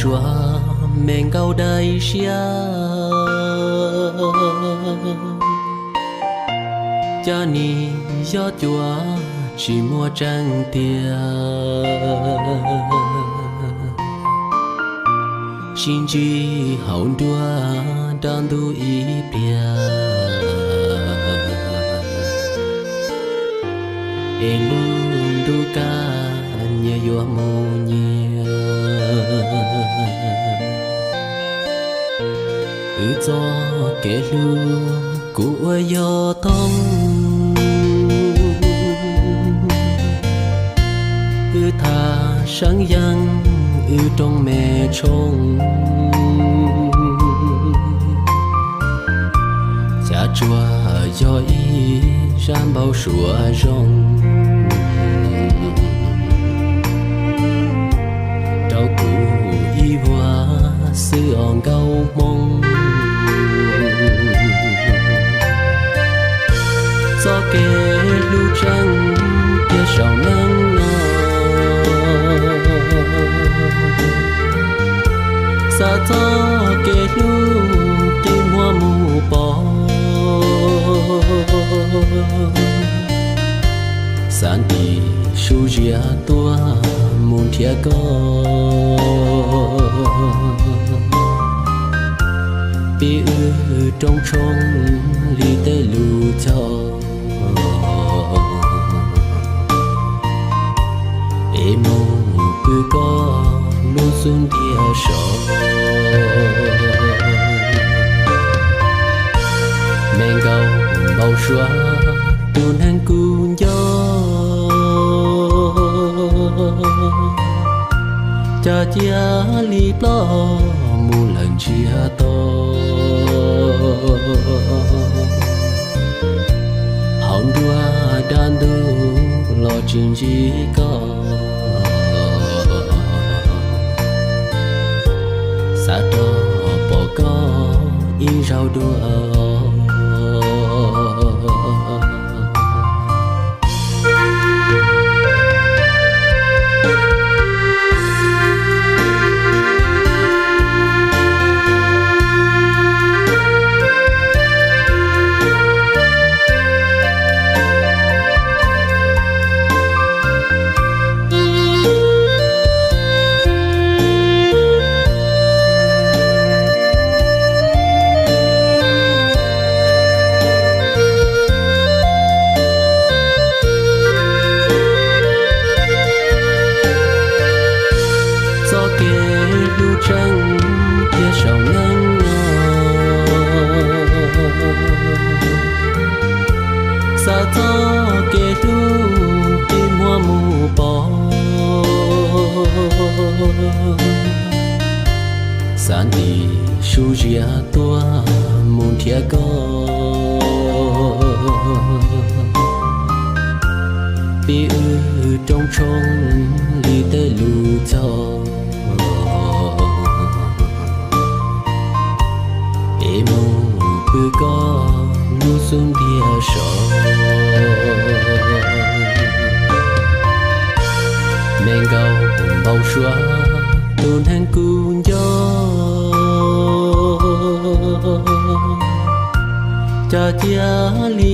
Cua me nkauj dai siab, cas nim yog cua tsis muaj tseeb tiag. Sib ntsib hauv nruab dab ntub ib pliag, es lub ntuj kaj nyias yuav mus nyias. Wb txoj kev hlub kuv ua yog thoob, wb thaj seeb yeeb, wb rooj me tshoob. Cav tsuag yog ib zaj npau suav zoo rau kuv ib vuag xwb os nkauj hmoob. Txoj kev hlub tseeb tiag saum neej no, xav txoj kev hlub qi muag mus pov, xav ntim su zias tuaj mus nrhiav koj. Pib wb rooj tshoob li tej lus cog, es mus pw koj lub xub ntiag sov. Me nkauj npau suav tus neeg kuv nco, cas cia li ploj mus lawm ntsiag to. Hauv nruab dab ntub los tsis ntsib koj, xav rov pom koj ib zaug dua. Txoj kev hlub tseeb tiag saum neej no, xav txoj kev hlub qi muag mus pov, xav ntim su zias tuaj mus nrhiav koj. Pib wb rooj tshoob li tej lus cog, es mus pw koj lub xub ntiag sov. Me nkauj npau suav tus neeg kuv nco, cas cia li